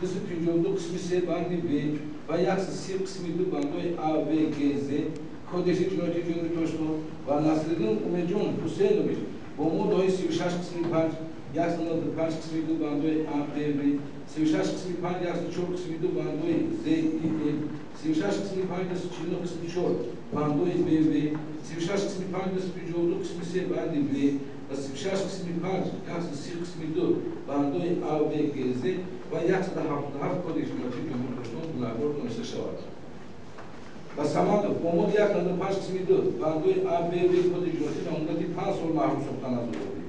252 қисми 3 банди В ва 130 қисми 2 бандҳои А, В, Г, З Кодекси ҷиноятии Ҷумҳурии Тоҷикистон ва Насриддин Умедҷон Ҳусейнович бо моддаҳои 36 қисми 5, 195 қисми 2 бандҳои А, Б, В, 36 қисми 5, 104 қисми 2 бандҳои З, И, Л, 36 қисми 5, 249 қисми 4 бандҳои Б, В, 36 қисми 5, 252 қисми 3 банди В ва 36 қисми 5, 130 қисми 2 бандҳои А, В, Г, З ва 177 Кодекси ҷиноятии Ҷумҳурии Тоҷикистон гунаҳкор дониста шавад. Ва Самадов бо моддаи 195 қисми 2 бандҳои А, Б, В Кодекси ҷиноятӣ ба муддати 5 сол маҳрум сохтан аз озодӣ.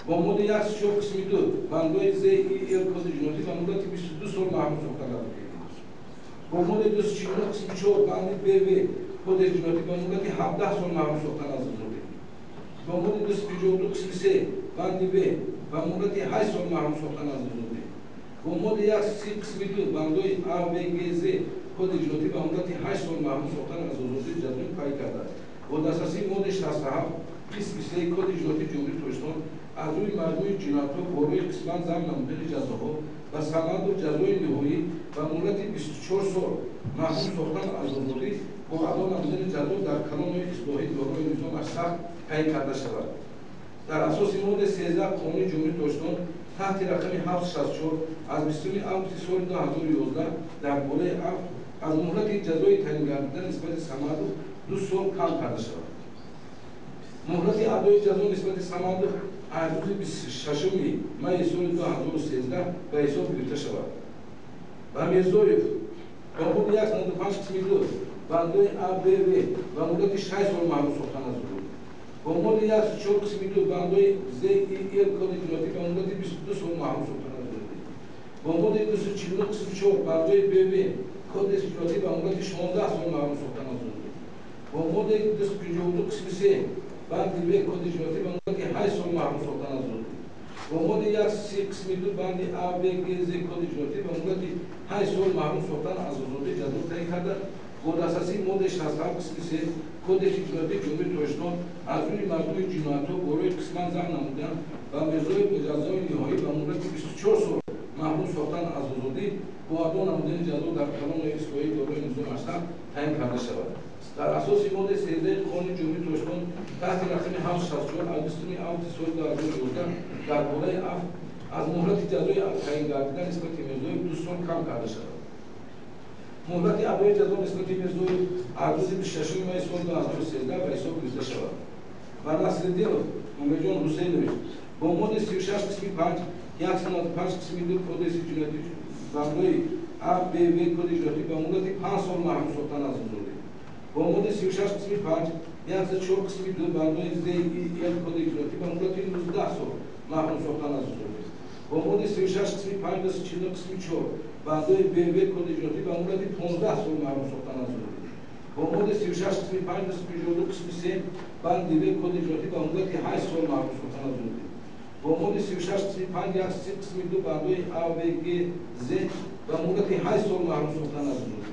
Бо моддаи 134 қисми 2 бандҳои З, И, Л Кодекси ҷиноятӣ ба муддати 22 сол маҳрум сохтан аз озодӣ. Бо моддаи 249 қисми 4 банди Б, В Кодекси ҷиноятӣ ба муддати 17 сол маҳрум сохтан аз озодӣ. Бо моддаи 252 қисми 3 банди В ба муддати 8 сол маҳрум сохтан аз озодӣ. Бо моддаи 130 қисми 2 бандҳои А, В, Г, З Кодекси ҷиноятӣ ба муддати 8 сол маҳрум сохтан аз озодӣ ҷазои пай карда. Бо дастрасии моддаи 67 қисми 3 Кодекси ҷиноятии Ҷумҳурии Тоҷикистон аз рӯи маҷмӯи ҷиноятҳо бо рӯи қисман зам намудани ҷазоҳо ба Самадов ҷазои ниҳоӣ ба муҳлати 24 сол маҳрум сохтан аз озодӣ бо адо намудани ҷазо дар колонияи ислоҳӣ дорои низомаш сахт таъин карда шавад. Дар асоси моддаи 13 Қонуни Ҷумҳурии Тоҷикистон таҳти рақами 764 аз 20 августи соли 2011 дар бораи афв аз муҳлати ҷазои таъингардида нисбати Самадов 2 сол кам карда шавад. Муҳлати адои ҷазо нисбати Самадов аз рӯзи 26 майи соли 2013 ба ҳисоб гирифта шавад. Ва Мирзоев бо моддаи 195 қисми 2 бандҳои А, Б, В ба муддати 6 сол маҳрум сохтан аз озодӣ. Бо моддаи 104 қисми 2 бандҳои З, И, Л Кодекси ҷиноятӣ ба муддати 22 сол маҳрум сохтан аз озодӣ. Бо моддаи 249 қисми 4 бандҳои Б, В Кодекси ҷиноятӣ ба муддати 16 сол маҳрум сохтан аз озодӣ. Бо моддаи 252 қисми 3 банди В Кодекси ҷиноятӣ ба муддати 8 сол маҳрум сохтан аз озодӣ. Бо моддаи 130 қисми 2 банди А, В, Г, З Кодекси ҷиноятӣ ба муддати 8 сол маҳрум сохтан аз озодӣ ҷазо таъин карда. Бо дастрасии моддаи 67 қисми 3 Кодекси ҷиноятии Ҷумҳурии Тоҷикистон аз рӯи маҷмӯи ҷиноятҳо бо рӯи қисман зам намудан ба Мирзоев ҷазои ниҳоӣ ба муддати 24 сол маҳрум сохтан аз озодӣ бо адо намудани ҷазо дар колонияи ислоҳӣ дорои низомаш сахт таъин карда шавад. Дар асоси моддаи 13 Қонуни Ҷумҳурии Тоҷикистон таҳти рақами 764 аз 20 августи соли 2011 дар бораи афв аз муҳлати ҷазои таъингардида нисбати Мирзоев 2 сол кам карда шавад. Муҳлати адои ҷазо нисбати Мирзоев аз рӯзи 26 майи соли 2013 ба ҳисоб гирифта шавад. Ва Насриддинов Умедҷон Ҳусейнович бо моддаи 36 қисми 5, 195 қисми 2 Кодекси ҷиноятӣ бандҳои А, Б, В Кодекси ҷиноятӣ ба муддати 5 сол маҳрум сохтан аз озодӣ. Бо моддаи 36 қисми 5, 104 қисми 2 бандҳои З, И, Л Кодекси ҷиноятӣ ба муддати 19 сол маҳрум сохтан аз озодӣ. Бо моддаи 36 қисми 5, 249 қисми 4 бандҳои Б, В Кодекси ҷиноятӣ ба муддати 15 сол маҳрум сохтан аз озодӣ. Бо моддаи 36 қисми 5, 252 қисми 3 банди В Кодекси ҷиноятӣ ба муддати 8 сол маҳрум сохтан аз озодӣ. Бо моддаи 36 қисми 5, 130 қисми 2 бандҳои А, В, Г, З ба муддати 8 сол маҳрум сохтан аз озодӣ.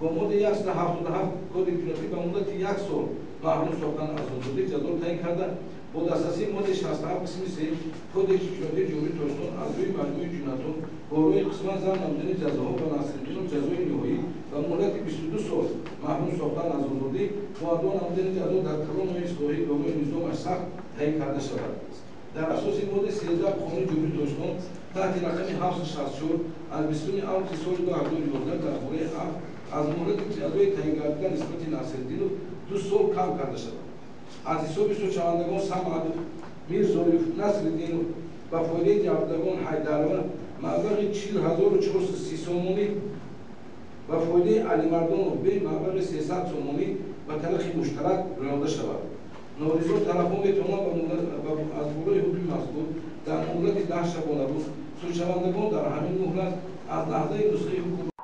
Бо моддаи 177 Кодекси ҷиноятӣ ба муддати 1 сол маҳрум сохтан аз озодӣ ҷазо таъин карда. Бо дастрасии моддаи 67 қисми 3 Кодекси ҷиноятии Ҷумҳурии Тоҷикистон аз рӯи маҷмӯи ҷиноятҳо бо рӯи қисман зам намудани ҷазоҳо ба Насриддинов ҷазои ниҳоӣ ба муҳлати 22 сол маҳрум сохтан аз озодӣ бо адо намудани ҷазо дар колонияи ислоҳӣ дорои низомаш сахт таъин карда шавад. Дар асоси моддаи 13 Қонуни Ҷумҳурии Тоҷикистон таҳти рақами 764 аз 20 августи соли 2011 дар бораи афв аз муҳлати ҷазои таъингардида нисбати Насриддинов 2 сол кам карда шавад. Аз ҳисоби судшавандагон Самадов, Мирзоев, Насриддинов ба фоидаи ҷабрдидагон Ҳайдарова маблағи 40 430 сомонӣ, ба фоидаи Алимардонов Б маблағи 300 сомонӣ ба тариқи муштарак рӯёнда шавад. Норизо тарафҳо метавонанд аз болои ҳукми мазкур дар муҳлати 10 шабонарӯз судшавандагон дар ҳамин муҳлат аз лаҳзаи нусхаи ҳукм